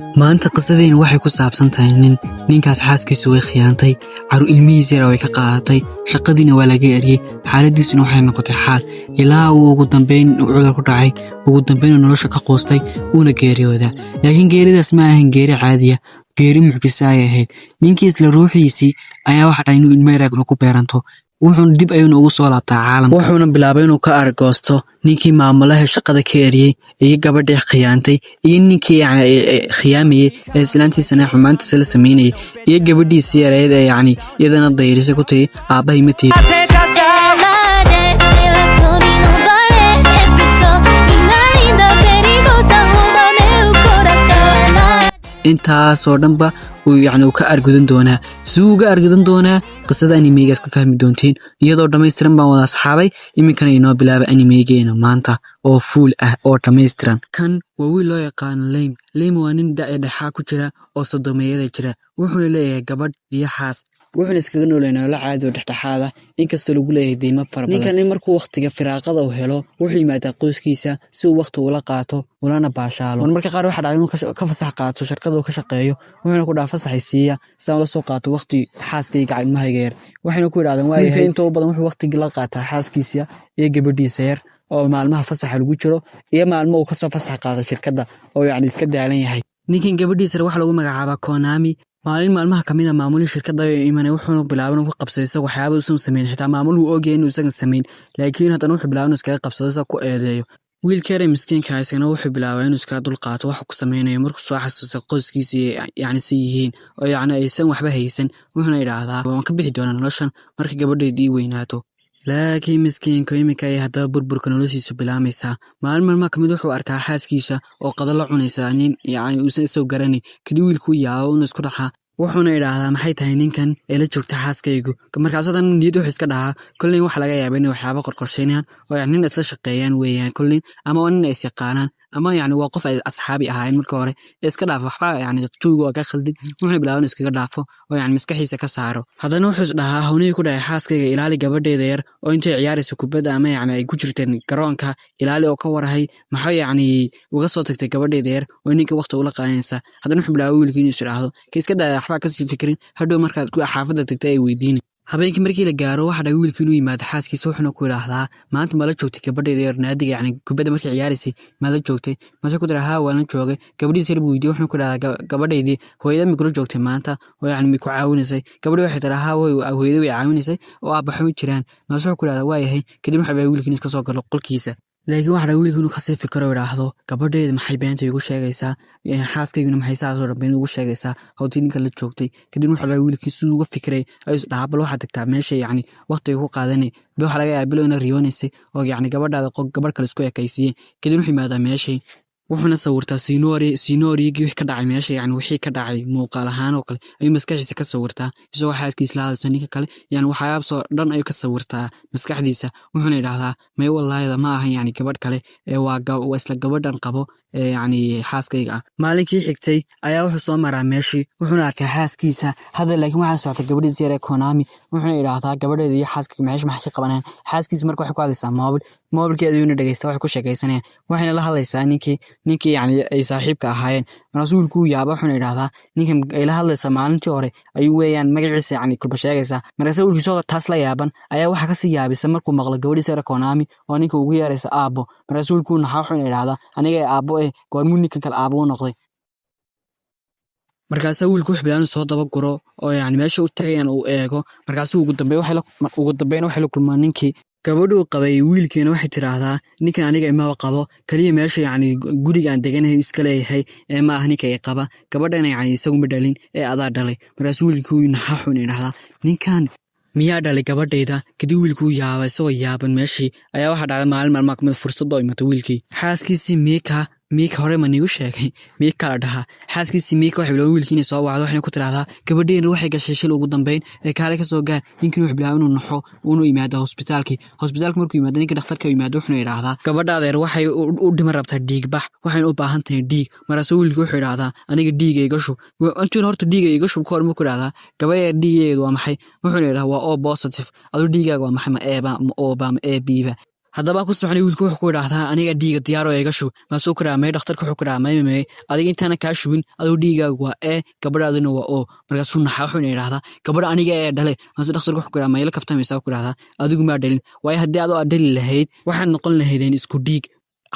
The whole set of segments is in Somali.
Maanta qisadeena waxay ku saabsan tahay nin. Ninkaas xaaskiisu way khiyaantay, ilmihiis yara way ka qaadatay, shaqadiina waa laga eriyey. Xaaladiisuna waxay noqotay xaal ilaa uu ugu dambeyn cudur ku dhacay, ugu dambeyn nolosha ka quustay, uuna geeriyoodaa. Laakiin geeridaas ma ahan geeri caadiya, geeri mucjisa ay ahayd. Ninkii isla ruuxdiisii ayaa waxa dhacay inuu ilmo yaraagna ku beeranto, wuxuuna dib ayuuna ugu soo laabtaa caalamka, wuxuuna bilaabay inuu ka argoosto ninkii maamulaha shaqada ka eriyey iyo gabadhii khiyaantay iyo ninkii yacni khiyaamayey ee islaantiisana xumaantiisa la sameynayay iyo gabadhiisii yareyd ee yacni iyadana dayrisay, ku tiri, "Aabbahay ma tiid." Amadece la somi no vale preso Linda, linda, perigosa, rouba meu coração. Intaasoo dhanba uu yacni uu ka argudan doonaa. Siduu uga argudan doonaa, qisada animegaad ku fahmi doontiin iyadoo dhammaystiran baan wada asxaabay. Iminkana inoo bilaaba animegeena maanta oo full ah oo dhammaystiran. Kan waa wiil loo yaqaano Leym. Leym waa nin da' dhexaa ku jira oo 30-meeyada jira, wuxuuna leeyahay gabadh iyo xaas, wuxuuna iskaga noolyahay nolol caadi oo dhexdhexaad ah, inkastoo lagu leeyahay deymo fara badan. Ninkan markuu waqtiga firaaqada uu helo, wuxuu yimaadaa qoyskiisa si uu waqti ula qaato ulana baashaalo. Marmarka qaar waxaa dhacay inuu ka fasax qaato shirkada uu ka shaqeeyo, wuxuuna ku dhaha, "Fasaxay siiya si aan ula soo qaato waqti xaaskayga, ilmahayga yar." Waxayna ku yidhahdeen, "Waayahay." Inta u badan wuxuu waqtigii la qaataa xaaskiisa iyo gabadhiisa yar oo maalmaha fasaxa lagu jiro iyo maalmo uu kasoo fasax qaato shirkadda oo yacni iska daalan yahay. Ninkan gabadhiisa yar waxaa lagu magacaabaa Konami. Maalin maalmaha kamid a, maamulihii shirkadda ayuu imanay, wuxuuna bilaabay inuu ku qabsado isaga waxyaaba uusan samayn. Xitaa maamuluhu ogyahay inuu isagan samayn, laakiin haddana wuxuu bilaabay inuu iskaga qabsado, isaga ku eedeeyo. Wiilka yar ee miskiinka ah isagana wuxuu bilaabay inuu iskaga dulqaato waxa ku sameynayo markuu soo xasuusta qoyskiisa yacni si yihiin oo yacni aysan waxba haysan, wuxuuna idhaahdaa, "Waan ka bixi doonaa noloshan marka gabadhayda ii weynaato." Laakiin miskiinku iminka ayay haddaba burburka noloshiisu bilaamaysaa. Maalin maalmaha kamid wuxuu arkaa xaaskiisa oo qado la cunaysa nin yacni uusan isagu garanay. Kadib wiilkuu yaabo, inuu isku dhaxaa, wuxuuna idhaahdaa, "Maxay tahay ninkan ee la joogta xaaskaygu?" Markaas haddana niyad wuxuu iska dhahaa, kolley waxa laga yaaba inay waxyaaba qorqorsheynayaan oo yacni nin isla shaqeeyaan weeyaan kolley, ama waa nin ay is yaqaanaan, ama yacni waa qof ay asxaabi ahaayeen marka hore. Ee iska dhaaf, waxba yacni jawiga waa ka khaldin. Wuxuuna bilaabay inuu iskaga dhaafo oo yacni maskaxiisa ka saaro. Haddana wuxuu is dhahaa, hawnihii ku dhahay, "Xaaskayga ilaali, gabadheeda yar oo intay ciyaarayso kubadda ama yacni ay ku jirteen garoonka ilaali oo ka warahay. Maxaa yacni uga soo tagtay gabadheeda yar oo ninka waqti ula qaadanaysa?" Haddana wuxuu bilaabay wiilkii inuu is idhaahdo, ka iska daaya, waxbaa kasii fikirin, hadhow markaad ku xaafadda tagtay ay weydiini. Habeenkii markii la gaaro, waxa dhacay wiilkii inuu yimaado xaaskiisa, wuxuuna ku idhaahdaa, "Maanta mala joogtay gabadheeda yar naadiga, yacni kubadda markay ciyaaraysay mala joogtay?" Mase ku tira, "Haa, waan la joogay." Gabadhiisa yar buu weydiiyey, wuxuuna ku idhahdaa, "Gabadhaydii hooyada ma kula joogtay maanta oo yacni ma ku caawinaysay?" Gabadhii waxay tiri, "Haa, hooyada way caawinaysay oo aabbaxo ma jiraan." Mase wuxuu ku idhahdaa, "Waa yahay." Kadib wuxuu bilaabay wiilkii inuu iska soo galo qolkiisa, laakiin waxa dhacay wiilkii inuu kasii fikiro, idhaahdo, "Gabadheeda maxay beenta igu sheegaysaa? Xaaskayguna maxay saasoo dhan been igu sheegaysaa hawtii ninka la joogtay?" Kadib wuxuu dhahay, wiilkii siduu uga fikiray ayuu is dhahaa, "Bal waxaad tagtaa meesha yacni waqtiga ku qaadanay, bal waxaa laga yaabaa bilow inaad riyoonaysay oo yacni gabadhaada gabadh kale isku ekaysiiyeen." Kadib wuxuu yimaadaa meeshii, wuxuuna sawirtaa scenario-gii wixii ka dhacay meesha, yacni wixii ka dhacay muuqaal ahaan oo kale ayuu maskaxdiisa ka sawirtaa, isagoo xaaskiisa la hadlaysa ninka kale, yacni waxyaabasoo dhan ayuu ka sawirtaa maskaxdiisa. Wuxuuna idhaahdaa, "May, wallaahida ma ahan yacni gabadh kale ee waa isla gabadhan qabo ee yacni xaaskayga ah." Maalinkii xigtay ayaa wuxuu soo maraa meeshii, wuxuuna arkaa xaaskiisa hadda, laakiin waxaa socota gabadhiisa yar ee Konami. Wuxuuna idhaahdaa, "Gabadheeda iyo xaaskayga meesha maxay ka qabanayaan?" Xaaskiisu marka waxay ku hadlaysaa moobil, moobilkeeda ayuuna dhegeysta, waxay ku sheekaysanayaan, waxayna la hadlaysaa ninkii yacni ay saaxiibka ahaayeen. Markaasuu wiilkuu yaaba, wuxuuna idhaahdaa, "Ninkan ay la hadlayso maalintii hore ayuu weeyaan, magaciisa yacni kulba sheegaysaa." Markaase wiilkii isagoo taas la yaaban ayaa waxaa kasii yaabisa markuu maqlo gabadhiisa yar Konami oo ninka ugu yeeraysa aabbo. Markaasuu wiilkuu naxaa, wuxuuna idhaahdaa, "Aniga aabbo eh, goormuu ninkan kale aabbo u noqday?" Markaasaa wiilku wuxuu bilaabay inuu soo daba guro oo yacni meesha u tagayaan uu eego. Markaasuu ugu dambeyn waxay la kulmaan ninkii gabadhuu qabay. Wiilkiina waxay tidhaahdaa, "Ninkan aniga imaba qabo, kaliya meesha yacni guriga aan deganahay iska leeyahay ee ma ah ninka i qaba. Gabadhana yacni isaguma dhalin ee adaa dhalay." Markaasuu wiilkii naxaa, wuxuuna idhahdaa, "Ninkan miyaa dhalay gabadhayda?" Kadib wiilkuu yaaba. Isagoo yaaban meeshii ayaa waxaa dhacday maalin maalmaha kamid fursad baa imatay wiilkii. Xaaskiisii Mika, Mika hore ma niigu sheegay, Mika la dhahaa, xaaskiisii Mika waxay bilaabay wiilkii inay soo wacdo, waxayna ku tiraahdaa, "Gabadheena waxay gashay shil ugu dambeyn ee kaale ka soo gaar." Ninkiina wuxuu bilaabay inuu naxo, uunu yimaado hosbitaalkii. Hosbitaalka markuu yimaado, ninka dhakhtarka yimaado, wuxuuna idhaahdaa, "Gabadha adeer waxay u dhiman rabtaa dhiigbax, waxayna u baahan tahay dhiig." Markaasuu wiilkii wuxuu idhaahdaa, "Aniga dhiiga iga shub." Intuuna horta dhiiga iga shub ka hor markuu idhaahdaa, "Gabadha dhiigeedu waa maxay?" Wuxuuna idhaahdaa, "Waa O positive." "Aduu dhiigaaga waa maxay? Ma A ba, ma O ba, ma AB ba?" Haddaba ku soconay. Wiilku wuxuu ku idhaahdaa, "Aniga dhiiga diyaaro, iga shub." Maasuu ku dhaha, "May." Dhakhtarka wuxuu ku dhaha, "May, may, adiga intaana kaa shubin, adigu dhiigaagu waa A, gabadhaaduna waa O." Markaasuu naxaa, wuxuuna idhahdaa, "Gabadha aniga ee dhale." Maasuu dhakhtarku wuxuu ku dhaha, "Mayla kaftamaysaa?" Ku idhahdaa, "Adigu maa dhalin, waayo haddii adoo aad dhali lahayd, waxaad noqon lahaydeen isku dhiig."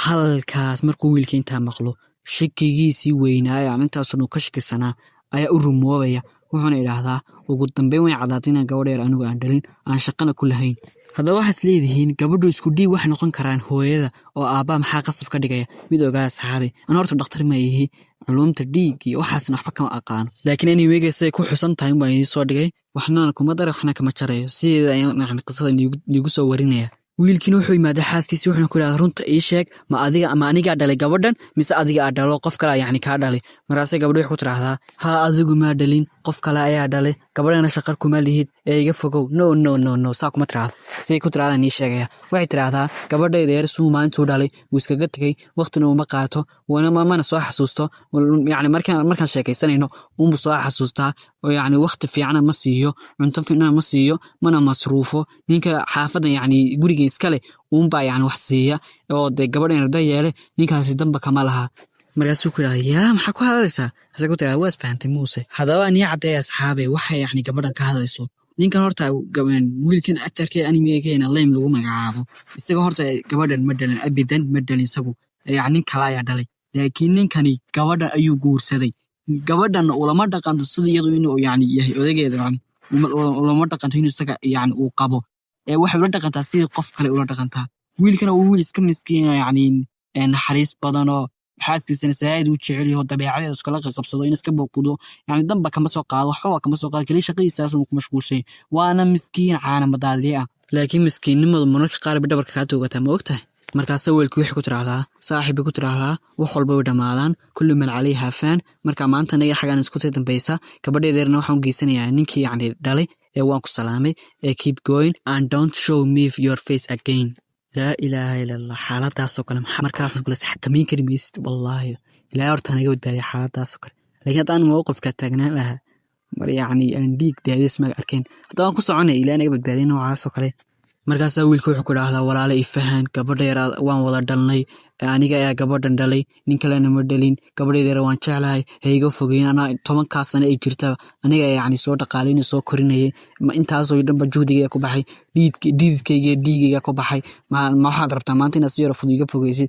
Halkaas markuu wiilka intaa maqlo, shakigiisii weynaayo aan intaasoo ka shakisanaa ayaa u rumoobaya. Wuxuuna idhaahdaa, "Ugu dambeyn way caddaatay inaan gabadh yar anigu aan dhalin, aan shaqana ku lahayn." Haddaba waxaas leedihiin, gabadhu isku dhiig waxay noqon karaan hooyada oo aabbaha, maxaa qasab ka dhigaya? Mid ogaa, asxaabi, an horta dhakhtar ma ihi, culumta dhiig iyo waxaasna waxba kama aqaano, laakiin anywayga siday ku xusan tahay unbaan idiin soo dhigay. Waxnana kuma daray, waxna kama jarayo, sideeda ayaan yani qisada niigu soo warinaya. Wiilkiina wuxuu yimaaday xaaskiisii, wuxuuna ku idhahdaa, "Runta ii sheeg, ma adiga ama anigaa dhalay gabadhan mise adiga aa dhalo, qof kale yacni kaa dhalay?" Markaasay gabadhi waxay ku tidhaahdaa, "Haa, adigu maa dhalin, qof kale ayaa dhalay, gabadhana shaqar kuma lihid ee iga fogow." No, no, no, no, saa kuma tidhaahdo. Siday ku tidhahdaa nii sheegaya. Waxay tidhaahdaa, "Gabadhayda yar suu maalintuu dhalay wuu iskaga tegey, waqtina uma qaato, mana soo xasuusto. Yacni markaan sheekaysanayno unbu soo xasuustaa, oo yacni waqti fiicana ma siiyo, cunto fiicana ma siiyo, mana masruufo. Ninka xaafadda, yacni guriga iskale uunbaa yacni wax siiya, oo dee gabadhan arda yeele, ninkaasi damba kama laha." Markaasuu ku yidhahda, "Yaa, maxaa ku hadlaysaa?" Markaasay ku tirahda, "Waad fahantay, Muuse." Haddaba nii caddeeya, asxaabay, waxay yacni gabadhan ka hadlayso. Ninkan horta, wiilkan actorka animegeena Lime lagu magacaabo, isaga horta gabadhan ma dhalin, abidan ma dhalin isagu, yacni nin kale ayaa dhalay. Laakiin ninkani gabadhan ayuu guursaday, gabadhan ulama dhaqanto sida iyadu inuu yacni yahay odageeda, yacni ulama dhaqanto inuu isaga yacni uu qabo, ee waxay ula dhaqantaa sidii qof kale ula dhaqantaa. Wiilkana uu wiil iska miskiina, yacni naxariis badan oo xaaskiisana saaid u jecel yaho, dabeecadeeda iskala qaqabsado, in iska boqudo, yacni danba kama soo qaado, waxbaba kama soo qaado, keliya shaqadiisaas uu ku mashquulshay. Waana miskiin caana madaadiye ah, laakiin miskiinnimadu mararka qaar bay dhabarka kaa toogataa, ma ogtahay? Markaasa weelkii waxay ku tiraahdaa, saaxiib bay ku tiraahdaa, "Wax walba way dhammaadaan, kullu man calayha faan. Marka maanta naga xagaan isku tay dambaysa, gabadheedeerna waxaan u geysanayaa ninkii yacni dhalay, ee waan ku salaamay, ee keep going and don't show me your face again." Laa ilaaha ila Allah. Xaaladaasoo kale markaasoo kale is xakamayn kari maysid, wallaahi. Ilaahay horta naga badbaadiya xaaladaasoo kale. Laakiin haddaan mowqifka taagnaan lahaa, mar yacni aan dhiig daadis maga arkeen. Hadda waan ku soconay, Ilaahay naga badbaadiya noocaasoo kale. Markaasaa wiilka wuxuu ku idhaahdaa, "Walaale, ifahan, gabadha yar waan wada dhalnay, aniga ayaa gabadhan dhalay, nin kalena ma dhalin. Gabadhayda yar waan jeclahay, ha iga fogeyn. Anaa 10-kaa sano ay jirtaba aniga yacni soo dhaqaalinay, soo korinayay, intaasoo dhanba juhdigayga ku baxay, dhiidkayga, dhiigayga ku baxay. Ma waxaad rabtaa maanta inaad si yaro fudud iga fogeysid?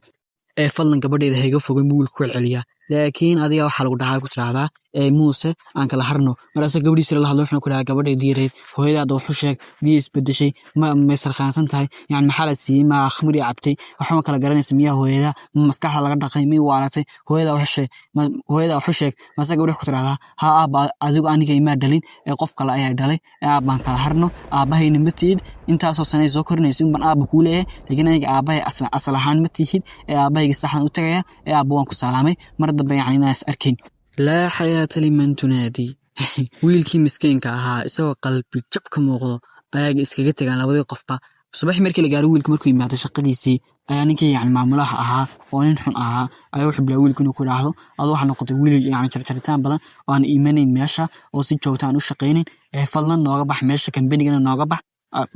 Ee fadlan gabadhayda ha iga fogeyn," buu wiilku ku celceliyaa. "Laakiin adiga waxaa lagu dhahaa," ku tiraahdaa, "ee Muuse aan kala harno." Markaasa gabadhiisa la hadlo, wuxuuna ku dhahaa, "Gabadhaydii yareyd hooyadaada waxu sheeg, miyay isbedeshay? Ma may sarqaansan tahay? Yani maxaa la siiyey? Ma khamri cabtay? Waxma kala garanaysa miyaa? Hooyada ma maskaxda laga dhaqay? Miyay waalatay? Hooyada waxu sheeg, hooyada waxu sheeg." Markaasa gabadhi ku tiraahdaa, "Haa aabba, adigu aniga imaa dhalin ee qof kale ayaa dhalay, ee aabbaan kala harno. Aabbahayna ma tihid, intaasoo sanay soo korinaysa unbaan aabba kuu leeyahay, laakiin aniga aabbahay asal ahaan ma tihid, ee aabbahayga saxdan u tagaya, ee aabba waan ku salaamay, mar dambe yacni inaan is arkayn." Laa xayaata liman tunaadi. Wiilkii miskiinka ahaa isagoo qalbi jab ka muuqdo ayaa iskaga tegaan labadii qofba. Subaxii markii la gaaro, wiilka markuu yimaado shaqadiisii, ayaa ninkii yacni maamulaha ahaa, oo nin xun ahaa, ayaa wuxuu bilaabay wiilka inuu ku idhaahdo, "Adu waxaa noqotay wiil yacni jarjaritaan badan oo aan iimanayn meesha, oo si joogta aan u shaqaynayn, ee fadlan nooga bax meesha, kambanigana nooga bax.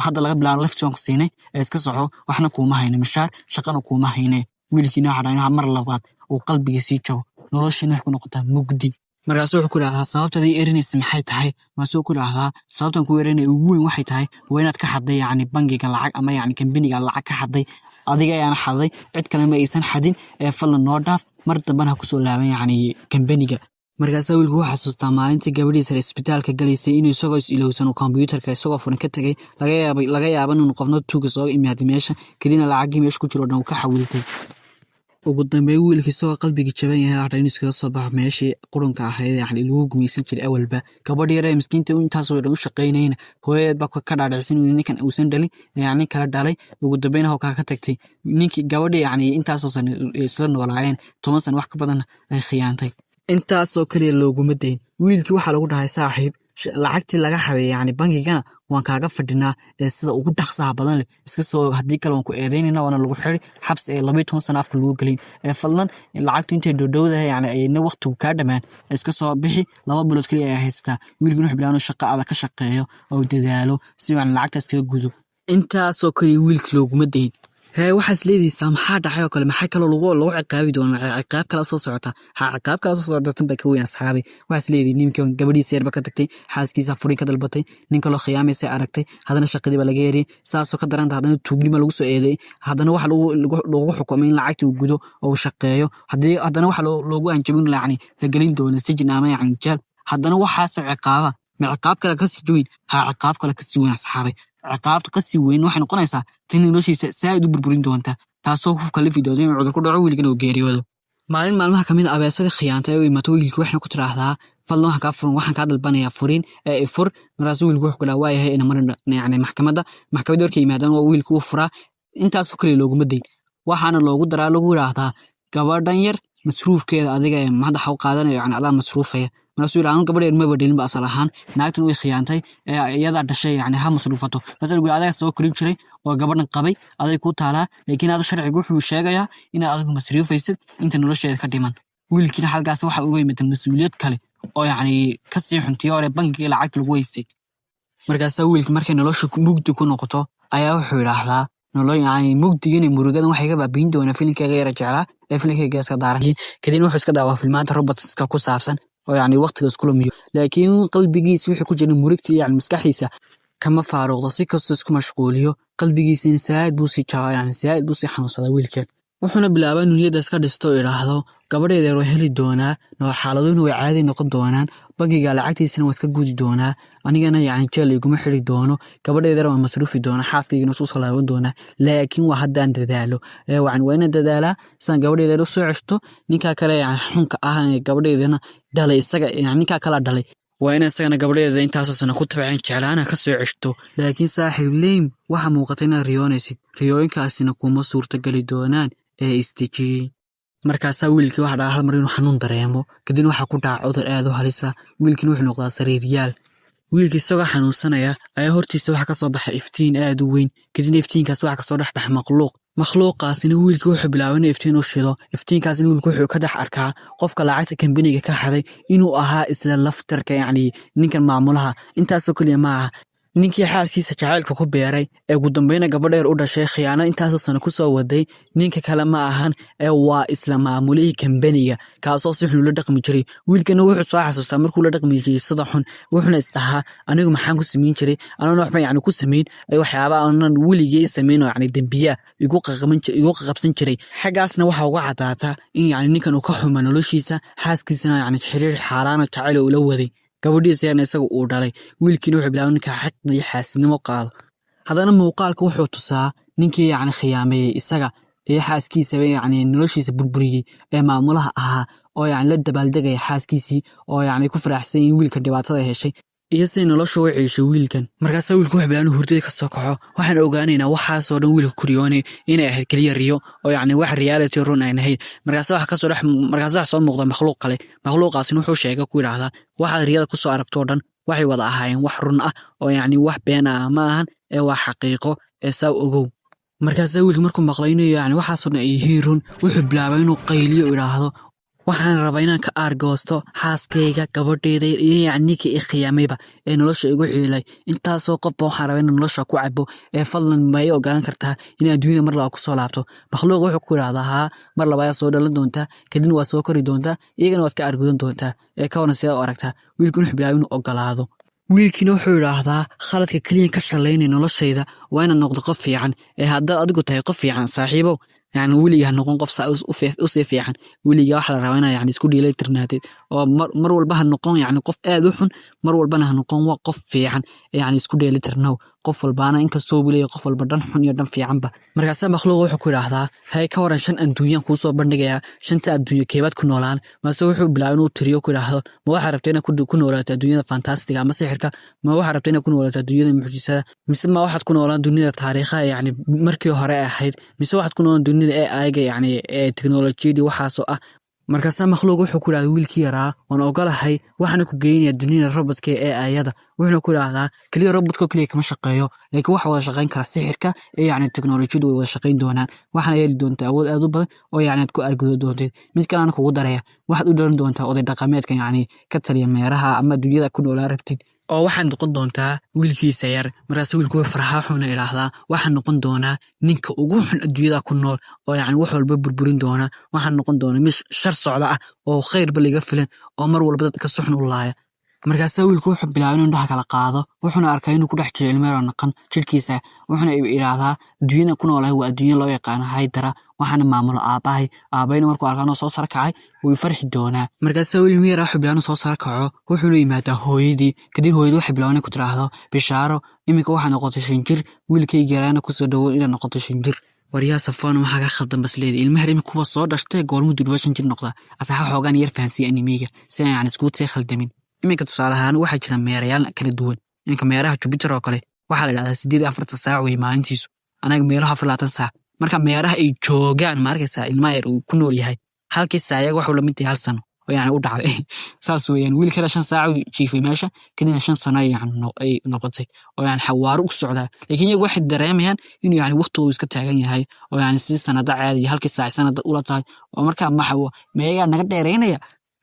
Hadda laga bilaabo lafti waan ku siinay, ee iska soco, waxna kuuma hayne, mishaar shaqana kuuma hayne." Wiilkiina waxaa dhahay mar labaad uu qalbiga sii jabo, noloshiina waxay ku noqotaa mugdi. Markaasuu wuxuu ku idhahdaa, "Sababtaad ii erinaysa maxay tahay?" Markaasuu ku idhahdaa, "Sababtan ku erinaya ugu weyn waxay tahay waa inaad ka xadday yacni bangiga lacag, ama yacni kambaniga lacag ka xadday. Adiga ayaana xaday, cid kale ma aysan xadin, ee fadlan noo dhaaf, mar dambena ha kusoo laaban yacni kambaniga." Markaasaa wiilku wuxuu xasuustaa maalintii gabadhiisa isbitaalka galaysay inuu isagoo is ilowsan uu kombiyuutarka isagoo furan ka tegay. Laga yaaba inuu qofna tuuga soo imaaday meesha, kadibna lacagii meesha ku jiro o dhan uu ka xawiltay. Ugu dambeyn wiilka isagoo qalbiga jaban yahay waxaa inuu iskaga soo baxo meeshii qurunka ahayd, yacni lagu gumaysan jiray awalba. Gabadh yar ee miskiinta intaasoo dhan u shaqaynayna, hooyadeed baa ka dhaadhicsan inuu ninkan uusan dhalin, yacni kala dhalay. Ugu dambeyn hawkaa ka tagtay ninkii gabadhii, yacni intaasoo sano isla noolaayeen, 10 sano wax ka badanna ay khiyaantay. Intaasoo kaliya looguma dayn. Wiilkii waxaa lagu dhahay, "Saaxiib, lacagtii laga xaday yacni bangigana waan kaaga fadhinaa, ee sida ugu dhaqsaha badan leh iska soo, haddii kale waan ku eedeynayna, waana lagu xiri, xabsi ee 12 sano afka lagu gelin. Ee fadlan lacagtu intay dhowdhowdahay, yacni ayna waqtigu kaa dhammaan, iska soo bixi. 2 bilood kaliya ayaa haysataa." Wiilkii wuxuu bilaabay inuu shaqo adag ka shaqeeyo oo dadaalo si yacni lacagtaas kaga gudo. Intaasoo kaliya wiilkii looguma dayn. Hee, waxaas leedaysaa maxaa dhacay oo kale? Maxaa kaloo lagu ciqaabi doonaa? Ciqaab kala soo socota. Ha, ciqaab kala soo socota, tan baa ka weyn, asxaabi. Waxaas leedahay ninkii gabadhiisa yarba ka tagtay, xaaskiisa furin ka dalbatay, nin kaloo khiyaamaysa aragtay, haddana shaqadii baa laga yariyay, saasoo ka daranta haddana tuugnimo lagu soo eedeeyay, haddana waxa lagu xukumay in lacagta uu gudo oo uu shaqeeyo. Haddii haddana waxa loogu hanjabin, yacni la gelin doono sijin ama yacni jeel. Haddana waxaasoo ciqaaba, ma ciqaab kale kasii weyn? Ha, ciqaab kale kasii weyn, asxaabay. Ciqaabta kasii weyn waxay noqonaysaa tan noloshiisa saaid u burburin doonta, taasoo ku kalifi doonta inuu cudur ku dhaco, wiilkana uu geeriyoodo. Maalin maalmaha kamid a, abeesadii khiyaantay ee u imato wiilkii, waxayna ku tiraahdaa: "Fadlan, waxaan kaa furan, waxaan kaa dalbanayaa furin ee ifur." Markaasuu wiilku wuxuu ku dhaha: "Waayahay, ina marin yacni maxkamadda." Maxkamadda markay yimaadaan, waa wiilku uu furaa. Intaasoo kale looguma dayn, waxaana loogu daraa, lagu yidhaahdaa: "Gabadhan yar masruufkeeda adiga ee madaxa u qaadanayo, yani adaa masruufaya." Markaasuu yidhi: "Anu gabadh yar maba dhalin ba asal ahaan, naagtan way khiyaantay ee iyadaa dhashay, yani ha masruufato." Markaasuu yidhi: "Adigaa soo korin jiray oo gabadhan qabay, aday kuu taalaa, laakiin ada sharcigu wuxuu sheegayaa inaad adigu masruufaysid inta nolosheeda ka dhiman." Wiilkiina halkaas waxa uga yimid mas-uuliyad kale oo yacni kasii xuntiyo hore bankiga lacagta lagu haystay. Markaasaa wiilka markay nolosha mugdi ku noqoto ayaa wuxuu yidhaahdaa: "Nolol yacni mugdigan iyo murugadan waxay ka baabi'in doonaa filimkayga yara jeclaa ee filimkayga iska daaran." Kadibna wuxuu iska daawaa filmaanta robotska ku saabsan oo yacni waqtiga isku lumiyo, laakiin qalbigiisa wixii ku jira murugta, yacni maskaxdiisa kama faaruqdo. Si kastoo isku mashquuliyo, qalbigiisina saaid buu sii jabaa, yacni saaid buu sii xanuunsadaa wiilkan. Wuxuuna bilaabaa inuu niyadda iska dhisto oo idhaahdo: "Gabadheeda waa heli doonaa, xaaladuhuna way caadi noqon doonaan, bankiga lacagtiisana waa iska gudi doonaa, anigana yacni jeel iguma xiri doono, gabadheedana waa masruufi doonaa, xaaskaygana isku soo laaban doonaa, laakiin waa haddaan dadaalo. Waa inaan dadaalaa sidaan gabadheeda u soo ceshto. Ninkaa kale yacni xunka ah ee gabadheedana dhalay, isaga yacni ninkaa kala dhalay, waa in isagana gabadheeda intaasoo sana ku tabceen jeclaana ka soo ceshto. Laakiin saaxiib Leym, waxaa muuqata inaad riyoonaysid, riyooyinkaasina kuma suurtagali doonaan ee isdejiyey." Markaasaa wiilkii waxa dhaca hal mar inuu xanuun dareemo, kadibna waxaa ku dhaca cudur aad u halisa. Wiilkiina wuxuu noqdaa sariiryaal. Wiilkii isagoo xanuunsanaya ayaa hortiisa waxaa kasoo baxa iftiin aad u weyn. Kadibna iftiinkaas waxaa kasoo dhex baxa makhluuq. Makhluuqaasina wiilkii wuxuu bilaabay inuu iftiin u shido. Iftiinkaasina wiilku wuxuu ka dhex arkaa qofka lacagta kambaniga ka xaday inuu ahaa isla laftarka, yacni ninkan maamulaha. Intaasoo keliya ma aha, ninkii xaaskiisa jacaylka ku beeray ee ugu dambeyna gabadheer u dhashay, khiyaano intaasoo sano kusoo waday, ninka kale ma ahan ee waa isla maamulihii kambaniga, kaasoo si xun ula dhaqmi jiray. Wiilkana wuxuu soo xasuustaa markuu la dhaqmi jiray sida xun, wuxuuna isdhahaa: "Anigu maxaan ku samayn jiray? Anana waxba yacni ku samayn waxyaaba aanan weligay samayn oo yacni dembiya igu qaqabsan jiray." Xaggaasna waxaa uga caddaata in yacni ninkan uu ka xuma noloshiisa, xaaskiisana yacni xiriir xaaraana jacayl ula waday, gabadhiisa yarna isaga uu dhalay. Wiilkiina wuxuu bilaabay ninka xaqdi iyo xaasidnimo qaado. Haddana muuqaalka wuxuu tusaa ninkii yacni khiyaameeyey isaga iyo xaaskiisaba, yacni noloshiisa burburiyey ee maamulaha ahaa, oo yacni la dabaaldegaya xaaskiisii, oo yacni ku faraxsan in wiilkan dhibaatada heshay iyo siday nolosha u ciishay wiilkan. Markaasaa wiilku wuxuu bilaabay inuu hurdada ka soo kaco. Waxaan ogaanaynaa waxaasoo dhan wiilka ku riyoonay inay ahayd keliya riyo oo yacni wax reality run aan ahayn. Markaasa waxa kasoo dhex, markaasa wax soo muuqda makhluuq kale. Makhluuqaasina wuxuu sheegay, ku yidhaahdaa: "Waxaad riyada kusoo aragtoo dhan waxay wada ahaayeen wax run ah oo yacni wax been ah ma ahan ee waa xaqiiqo, ee saa ogow." Markaasaa wiilka markuu maqlay inuu yacni waxaasoo dhan ay yihiin run, wuxuu bilaabay inuu qayliyo, idhaahdo: "Waxaan rabaa inaan ka aargoosto xaaskayga, gabadheeda iyo yacni ninkii i khiyaamayba ee nolosha igu ciilay. Intaasoo qofba waxaan rabaa inaan nolosha ku cabo, ee fadlan ma ii ogolaan kartaa inaan adduunyada mar labaad kusoo laabto?" Makhluuq wuxuu ku yidhahdaa: "Haa, mar laba ayaa soo dhalan doontaa, kadibna waad soo kori doontaa, iyagana waad ka aargudan doontaa, ee ka waran, sidee u aragtaa?" Wiilku wuxuu bilaabay inuu ogolaado. Wiilkiina wuxuu idhaahdaa: "Khaladka keliya ka shalaynay noloshayda waa inaad noqdo qof fiican, ee haddaad adigu tahay qof fiican, saaxiibow, yani weliga ha noqon qof usii fiican. Weliga waxaa la rabaa inaa yani isku dheelitirnaatid oo mar walba ha noqon yani qof aad u xun, mar walbana ha noqon waa qof fiican, yani isku dheelitirnow. Qof walbaana inkastoo buu leeyahay qof walba dhan xun iyo dhan fiicanba." Markaasaa makhluuq wuxuu ku idhaahdaa: "Hay, ka waran shan adduunyaan kuu soo bandhigayaa, shanta adduunyo keebaad ku noolaan?" Mase wuxuu bilaabay inuu tiriyo, ku idhaahdo: "Ma waxaad rabta inaad ku noolaato adduunyada fantastiga ama sixirka? Ma waxaad rabta inaad ku noolaato adduunyada mucjisada? Mise ma waxaad ku noolaan dunida taariikhaha, yacni markii hore ahayd? Mise waxaad ku noolaan dunida AI-ga, yacni ee teknolojiyadii waxaasoo ah?" Markaasaa makhluuq wuxuu ku idhahdaa wiilkii yaraa: "Waan ogolahay, waxaana ku geynayaa dunida robotka ee AI-yada." Wuxuuna ku idhaahdaa: "Keliya robotka keliya kama shaqeeyo, laakiin waxa wada shaqeyn kara sixirka iyo yacni teknolojiyadu, way wada shaqeyn doonaan, waxaana heli doontaa awood aad u badan oo yacni aad ku argudo doontid. Mid kalena kugu daraya, waxaad u dhalan doontaa oday dhaqameedka yacni ka taliya meeraha ama adduunyada ku noolaa rabtid." Oo waxaad noqon doontaa wiilkiisa yar. Markaas wiilku wuxuu farxaa, wuxuuna idhaahdaa: "Waxaan noqon doonaa ninka ugu xun adduunyada ku nool oo yacni wax walba burburin doona. Waxaan noqon doonaa mid shar socda ah oo khayrba laga filan oo mar walba dadka si xun u laaya." Markaasaa wiilku wuxuu bilaabay inuu indhaha kala qaado, wuxuuna arkay inuu ku dhex jiro ilmo yaroo naqan jidhkiisa. Wuxuuna idhaahdaa: "Adduunyada ku noolahay waa adduunya loo yaqaano Haydara, waxaana maamulo aabbahay. Aabahayna markuu arko anoo soo sara kacay wuu farxi doonaa." Markaasaa wiil ilmo yar wuxuu bilaabay inuu soo sara kaco, wuxuuna yimaadaa hooyadii. Kadib hooyadii waxay bilaabay inay ku tiraahdo: "Bishaaro, iminka waxaad noqotay 5 jir. Wiilkayga yaraana kusoo dhawow inaad noqoto 5 jir." Waryaa Safoona, waxaa ka khaldan bas leedi ilmaha imika kuwa soo dhashtay, goormuu durba 5 jir noqdaa? Asaxa xoogaan yar fahansiiya animeyga si aan yani iskugu sii khaldamin. Iminka tusaale ahaan waxaa jira meerayaal kala duwan. Iminka meeraha Jupiter oo kale waxaa la idhahdaa 48 saac wey maalintiisu, anaga meelaha 24 saac. Marka meeraha ay joogaan, ma arkaysaa, ilmaha yar uu ku nool yahay halkii saac iyaga waxuu lamid yahay hal sano oo yani u dhacday. Saas weeyaan. Wiil kale 5 saac uu jiifay meesha, kadibna 5 sano yani ay noqotay oo yani xawaaro u socdaa, laakiin iyagu waxay dareemayaan inuu yani waqtigu iska taagan yahay oo yani si sanado caadi halkii saac sanada ula tahay. Oo markaa maxa ma iyagaa naga dheeraynaya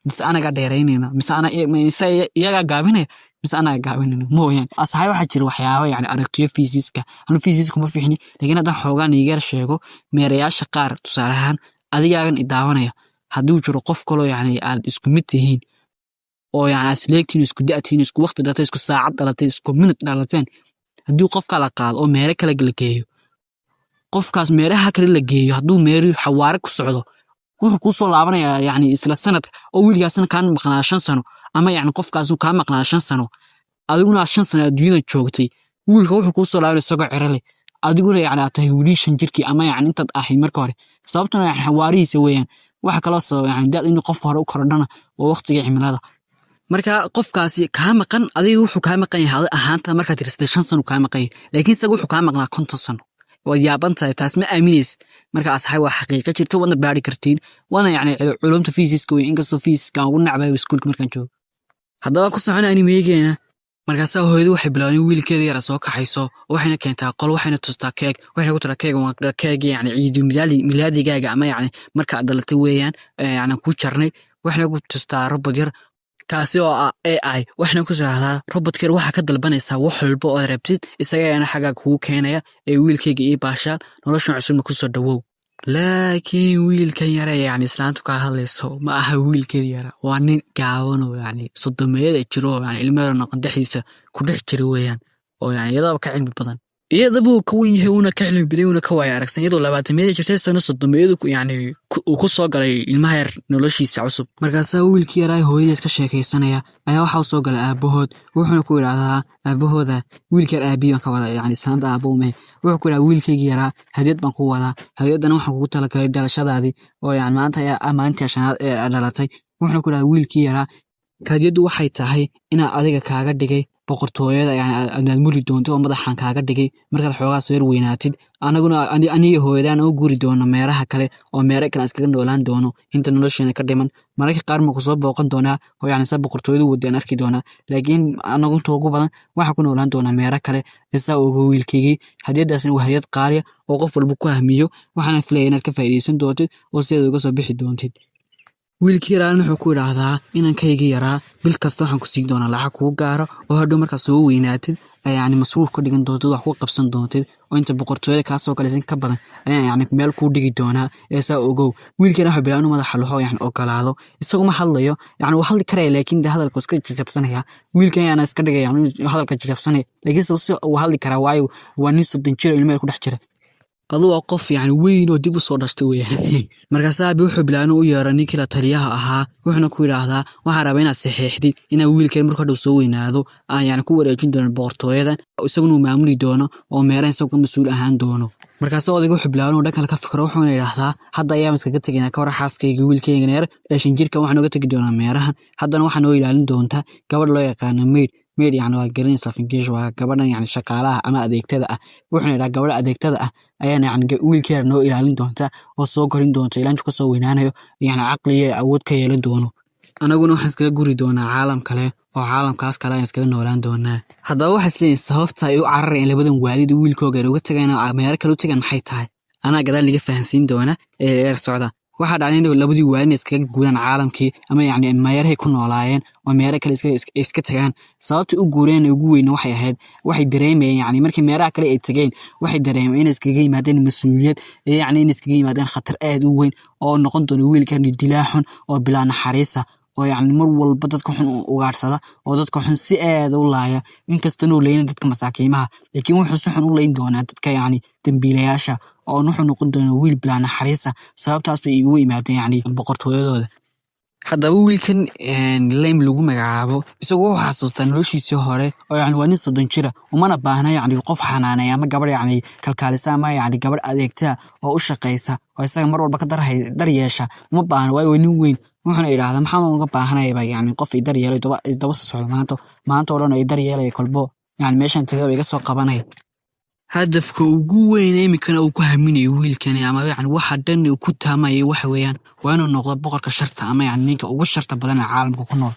mise anagaa dheeraynayna, mise ana mise iyagaa gaabinaya mise anaga gaabinayna mooyaan? Asaxay, waxaa jira waxyaaba yani aragtiyo fiisiska. Anu fiisiska kuma fiixni, laakiin haddaan xoogaan iigar sheego meerayaasha qaar, tusaale ahaan adigaagan idaawanaya, hadduu jiro qof kaloo yani aad isku mid tihiin oo yani aad isleegtihiin, isku da'tihiin, isku waqti dhalatay, isku saacad dhalatay, isku minute dhalateen, haddii qofka la qaado oo meere kale la geeyo, qofkaas meeraha kale la geeyo, hadduu meeri xawaare ku socdo, wuxuu kuu soo laabanayaa yani isla sanadka oo wiilkaasna kaa maqnaa 5 sano, ama yani qofkaas kaa maqnaa 5 sano, adiguna aad 5 sano adduunyada joogtay, wiilka wuxuu kuu soo laabanaya isagoo ciro leh, adiguna yani aad tahay wili 5 jirkii ama yani intaad ahayd marka hore. Sababtuna yani xawaarihiisa weeyaan. Waxa kaloo sababa yani da'da inuu qofka hore u korodhana waa waqtiga cimilada. Marka qofkaasi kaa maqan adiga wuxuu kaa maqan yahay adi ahaanta markaad tirsatay 5 sano kaa maqan yahay, laakiin isaga wuxuu kaa maqnaa 50 sano. Waad yaaban tahay, taas ma aaminaysid. Marka asxaab, waa xaqiiqo jirta, waadna baari kartiin, waana yani culumta fiisiska wey, inkastoo fiisiska aan ugu nacbayo iskuulka markaan joogo. Haddaba ku socona animegeena. Markaasaa hooyadu waxay bilowday in wiilkeeda yara soo kaxayso, waxayna keentaa qol, waxayna tustaa keeg, waxayna ku tiraa: "Keeg waa keeg yani ciidu milaadigaaga ama yani marka aad dhalatay weeyaan, yani kuu jarnay." Waxayna ku tustaa robot yar, kaasi oo ah AI. Waxayna ku tiraahdaa robotka yar: "Waxaa ka dalbanaysaa wax walba oo aad rabtid, isaga ayaana xaggaa kugu keenaya. Ee wiilkayga ii baashaal, noloshan cusubna kusoo dhawow." Laakiin wiilkan yare yani islaantu kaa hadlayso ma aha wiilkeeda yara, waa nin gaaban oo yani sodomeeyada jiro oo yani ilmo yar noqon dhexdiisa ku dhex jira weeyaan, oo yani iyadaba ka cilmi badan, iyadabuu ka wen yahay, uuna ka cilmi badan, uuna ka waaya aragsan. Iyadoo 20-meeyada jirtay sana 30-meeyadu yani uu ku soo galay ilmaha yar noloshiisa cusub. Markaasaa wiilkii yaraa hooyadiis ka sheekaysanaya ayaa waxaa u soo galay aabahood, wuxuuna ku idhaahdaa aabahooda, wiilka yar aabihii baan ka wadaa, yani islaanta aabbo ume, wuxuu ku idhaha: "Wiilkaygii yaraa, hadiyad baan ku wadaa. Hadiyaddana waxaan kugu talagalay dhalashadaadii oo yani maanta ayaa ah maalintii shanaad ee aad dhalatay." Wuxuuna ku idhaha wiilkii yaraa: "Hadiyaddu waxay tahay inaa adiga kaaga dhigay boqortooyada, yani aad maamuli doonto oo madaxan kaaga dhigay markaad xoogaa soo yar weynaatid. Anaguna aniga hooyadaan u guri doono meeraha kale oo meere kale aan iskaga noolaan doono inta nolosheena ka dhiman. Mararka qaar ma kusoo booqan doonaa oo yani sa boqortooyadu wadaan arki doonaa, laakiin anagu inta ugu badan waxaan ku noolaan doonaa meero kale. Isaa ogo wiilkaygii, hadiyadaasna waa hadiyad qaaliya oo qof walba ku hamiyo, waxaana filaya inaad ka faa'iidaysan doontid oo sideeda uga soo bixi doontid." Wiilkii yaraana wuxuu ku idhaahdaa: "Inankaygii yaraa, bil kasta waxaan ku siin doonaa lacag kuu gaaro oo hadhow markaad soo weynaatid yani masruuf ka dhigan doontid, wax ku qabsan doontid, oo inta boqortooyada kaasoo galaysan ka badan ayaan yani meel kuu dhigi doonaa, ee saa ogow." Wiilkiina wuxuu bilaabay inuu madaxa luxo, yani ogolaado. Isagu ma hadlayo, yani wuu hadli karaya, laakiin de hadalka iska jajabsanaya. Wiilkan ayaana iska dhigaya yani hadalka jajabsanaya, laakiin si uu hadli karaa, waayo waa nin 30 jir oo ilmo yar ku dhex jira. Adu waa qof yani weyn oo dib u soo dhashtay weeyaan. Markaasa aabi wuxuu bilaabay inuu u yeero ninkii la taliyaha ahaa, wuxuuna ku yidhaahdaa: "Waxaan rabaa inaad saxeexdid inaa wiilkan markuu hadhow soo weynaado aan yani ku wareejin doono boqortooyadan, isaguna uu maamuli doono oo meeraha isagu ka mas-uul ahaan doono." Markaase odayga wuxuu bilaabay inuu dhan kale ka fikro, wuxuuna yidhaahdaa: "Hadda ayaan iskaga tegaynaa ka hor xaaskayga, wiilkaygan yar ee 5 jirka waxaan uga tegi doonaa meerahan. Haddana waxaa noo ilaalin doonta gabadh loo yaqaano maid." Maid yani waa garanaysaa, English, waa gabadhan yani shaqaalaha ama adeegtada ah. Wuxuuna yidhaha: "Gabadha adeegtada ah ayaana yani wiilkeeda noo ilaalin doonta oo soo korin doonta ilaa intuu kasoo weynaanayo, yani caqli iyo awood ka yeelan doono. Anaguna waxaan iskaga guri doonaa caalam kale oo caalamkaas kale ayaan iskaga noolaan doonaa." Haddaba waxay isleeyihin sababta ay u cararayaan labadan waalid wiilkooga uga tagayaan oo meelo kale u tagaan maxay tahay? Anaa gadaal liga fahansiin doona ee eer socda. Waxaa dhacday in labadii waalid iskaga guuraan caalamkii ama yacni meerahay ku noolaayeen oo meero kale iska tagaan. Sababta u guureen ugu weyn waxay ahayd, waxay dareemayeen yacni markii meeraha kale ay tageen, waxay dareemeen inay iskaga yimaadeen mas-uuliyad iyo yacni inay iskaga yimaadeen khatar aad u weyn oo noqon doono wiilkan dilaa xun oo bilaa naxariisa oo yacni mar walba dadka xun u ugaadhsada oo dadka xun si aad u laaya. Inkastoo uu leeyahay dadka masaakiimaha, laakiin wuxuu si xun u leyn doonaa dadka yacni dambiilayaasha oo wuxuu noqon doonaa wiil bilaa naxariisa. Sababtaas bay igu yimaadeen yacni boqortooyadooda. Haddaba wiilkan Lem lagu magacaabo isagu wuxuu xasuustaa noloshiisii hore oo yacni waa nin 30 jira, umana baahna yacni qof xanaaneeya ama gabadh yacni kalkaalisa ama yacni gabadh adeegta oo u shaqaysa oo isaga mar walba ka daryeesha uma baahna, waayo waa nin weyn. Wuxuuna idhaahdaa, maxaan uga baahanayaba yacni qof i daryeelay daba socdo maanta oo dhan oo i daryeelaya, kolbo yacni meeshan tagaba iga soo qabanaya? Hadafka ugu weyn iminkana uu ku haminayo wiilkani ama yacni waxa dhan uu ku taamayo waxa weeyaan waa inuu noqdo boqorka sharta ama yacni ninka ugu sharta badan ee caalamka ku nool.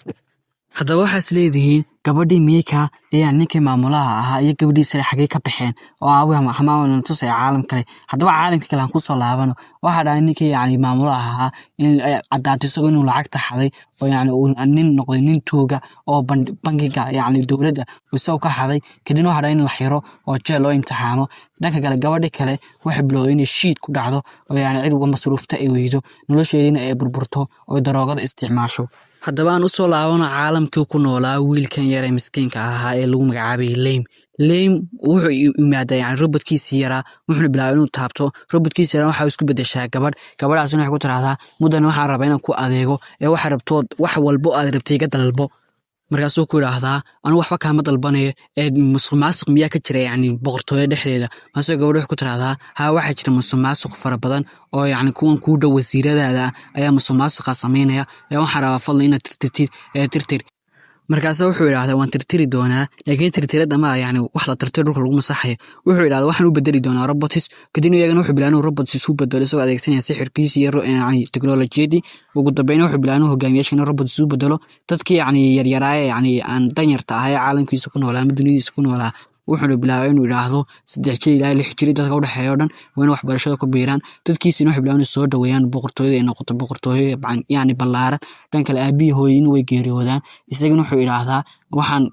Haddaba waxaas leedihiin, gabadhii Mika ee yacni ninkii maamulaha ahaa iyo gabadhiisa xagee ka baxeen oo aawi hamaana tusaya caalam kale? Haddaba caalamka kale aan kusoo laabano. Waxaa dhacay ninkii yacni maamulaha ahaa in ay caddaato isagoo inuu lacagta xaday oo yacni uu nin noqday nin tuuga oo bangiga yacni dowladda isagoo ka xaday. Kadibna waxaa dhacay in la xiro oo jeel loo imtixaamo. Dhanka kale, gabadhii kale waxay bilowday inay shiid ku dhacdo oo yacni cid uga masruufta ay weydo, nolosheediina ay burburto oo daroogada isticmaasho. Haddaba aan usoo laabano caalamkii ku noolaa wiilkan yar ee miskiinka ahaa ee lagu magacaabay Lame. Lame wuxuu yimaadaa yani robotkiisii yaraa, wuxuuna bilaabay inuu taabto robotkiisii yaraa. Waxaa isku bedeshaa gabadh. Gabadhaasina waxay ku tiraahdaa, "Mudane, waxaan rabaa inaan ku adeego ee waxa rabtood, wax walbo aad rabtay iga dalbo." Markaasuu ku idhaahdaa, "Anigu waxba kaama dalbanayo ee musuq maasuq miyaa ka jira yacni boqortooyo dhexdeeda?" Markaasuu gabadhu waxay ku tiraahdaa, "Haa, waxaa jira musuq maasuq fara badan oo yacni kuwan kuu dhow wasiiradaada ah ayaa musuq maasuqa samaynaya ee waxaan rabaa fadlan inaad tirtirtid ee tirtir." Markaase wuxuu idhahdaa, "Waan tirtiri doonaa, laakiin tirtirada ma yacni wax la tirtiro dhulka lagu masaxayo." Wuxuu idhahdaa, "Waxaan u bedeli doonaa robots." Kadibna iyagana wuxuu bilaabay inuu robots isu bedelo isagoo adeegsanaya sixirkiisi iyo yacni teknolojiyadii. Ugu dambeyn wuxuu bilaabay inuu hogaamiyaasha inuu robots isu bedelo. Dadkii yacni yaryaraaye, yacni aan danyarta ahaa ee caalamkiisa ku noolaa ama dunidiisa ku noolaa, wuxuuna bilaabay inuu idhaahdo 3 jir ilaa 6 jir dadka udhexeeya oo dhan waa in waxbarashada ku biiraan. Dadkiisina waxay bilaabeen inay soo dhaweeyaan boqortooyada ay noqoto boqortooyo yacni ballaaran. Dhan kale, aabihii hooyadina way geeriyoodaan. Isagana wuxuu idhaahdaa, Waxaan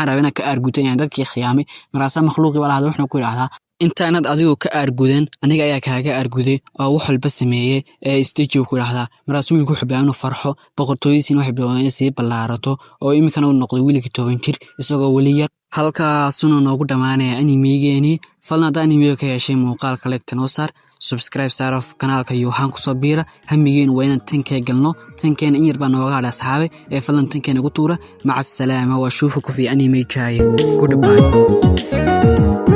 rabaa inaan ka aarguto yani dadkii khiyaamay." Markaasaa makhluuqii baa lahadlay, wuxuuna ku idhaahdaa, "Intaanad adigu ka aargudan, aniga ayaa kaaga aarguday oo wax walba sameeyey ee stage," ku idhaahdaa. Markaas wiilku wuxuu bilaabay inuu farxo, boqortooyadiisina waxay bilowday inay sii ballaarato oo iminkana uu noqday wiilkii 10 jir isagoo weli yar. Halkaasuna noogu dhammaanaya animigeenii. Fadlan haddaa animiga ka heshay, muuqaalka like noo saar, subscribe saar kanaalka Yohan kusoo biira. Hamigeenu waa inaan 10K galno. 10K-na in yar baa nooga hadha, asxaabe, ee fadlan 10K nagu tuura. Maca asalaama, waa shuufa ku fi anime jaaye. Goodbye.